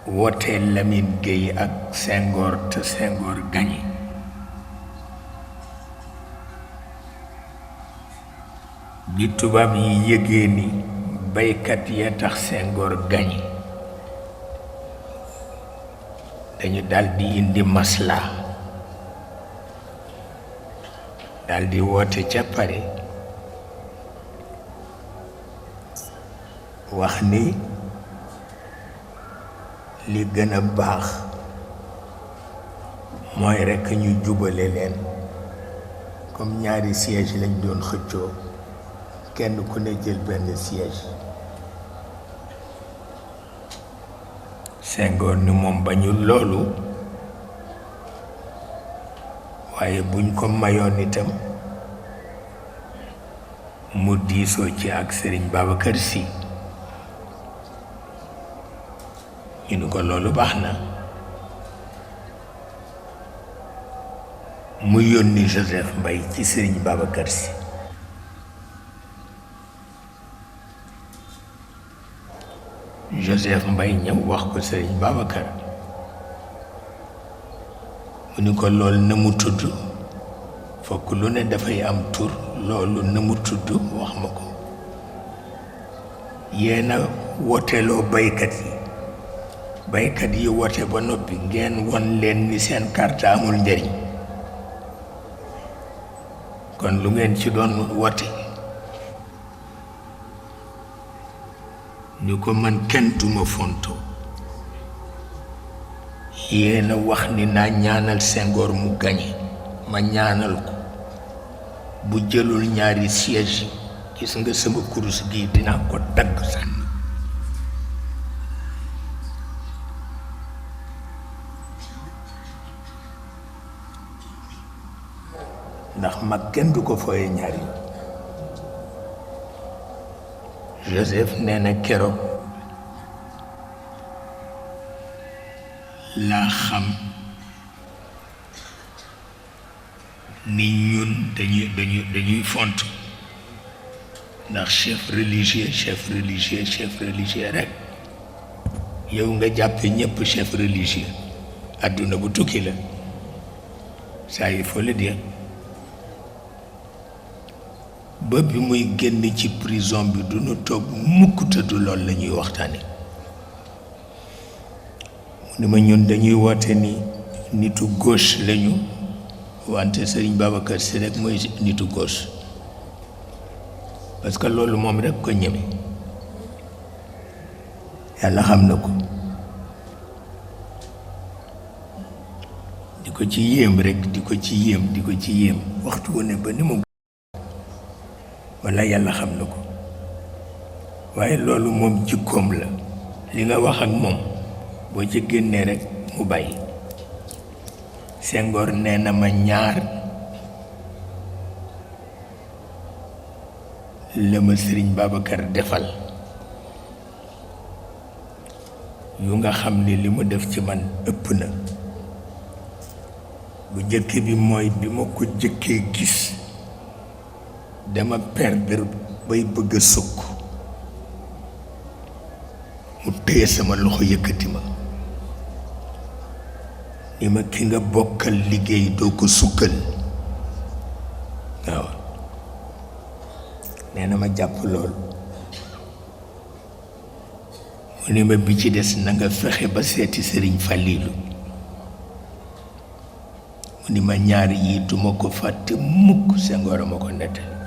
wootee Lamine Gueye ak Senghor te Senghor gañe bi tubaab yi yëgee ni baykat ya tax Senghor gañe dañu daldi indi masla daldi woote ca Paris wax ni li gën a baax mooy rekk ñu jubale leen comme ñaari siège lañ doon xëccoo kenn ku ne jël benn siège Senghor ni moom bañul loolu waaye buñ ko mayoon itam mu diisoo ci ak Serigne Babacar Sy ñu ni ko loolu baax na mu yónni Joseph Mbaye ci Serigne Babacar Sy Joseph Mbaye ñëw wax ko Serigne Babacar mu ni ko loolu na mu tudd fokk lu ne dafay am tur loolu na mu tudd wax ma ko yéena woteeloo baykat yi wote ba noppi ngeen won leen ni seen carte amul njëriñ kon lu ngeen ci doon wote ñu ko man kenn duma fonto yéena wax ni naa ñaanal Senghor mu gañe ma ñaanal ko bu jëlul ñaari siège gis nga sama kurus gi dinaa ko dagg sànni ndax mag kenn du ko fooye ñaari Joseph nee na keroog laa xam ni ñun dañuy font ndax chef religieux rek yow nga jàppe ñépp chef religieux àdduna bu tukki la ça il faut le dire ba bi muy génn ci prison bi du nu toog mukk te du lool la ñuy waxtaane mu ne ma ñun dañuy woote ni nitu gauche lañu wante Serigne Babacar Sy rek mooy nitu gauche parce que loolu moom rek ko ñeme yàlla xam na ko di ko ci yéem rek di ko ci yéem waxtu wu ne ba ni mu walla yàlla xam na ko waaye loolu moom jikkoom la li nga wax ak moom boo ci génnee rek mu bàyyi Senghor nee na ma ñaar la ma Serigne Babacar defal yu nga xam ni li mu def ci man ëpp na bu jëkk bi mooy bi ma ko jëkkee gis dama perdre bay bëgg a sukk mu téye sama loxo yëkkati ma ni ma ki nga bokkal liggéey doo ko sukkal waaw nee na ma jàpp lool mu ni ma bi ci des na nga fexe ba seeti Sëriñ Fàllilu mu ni ma ñaar yi duma ko fàtte mukk Senghor a ma ko nettali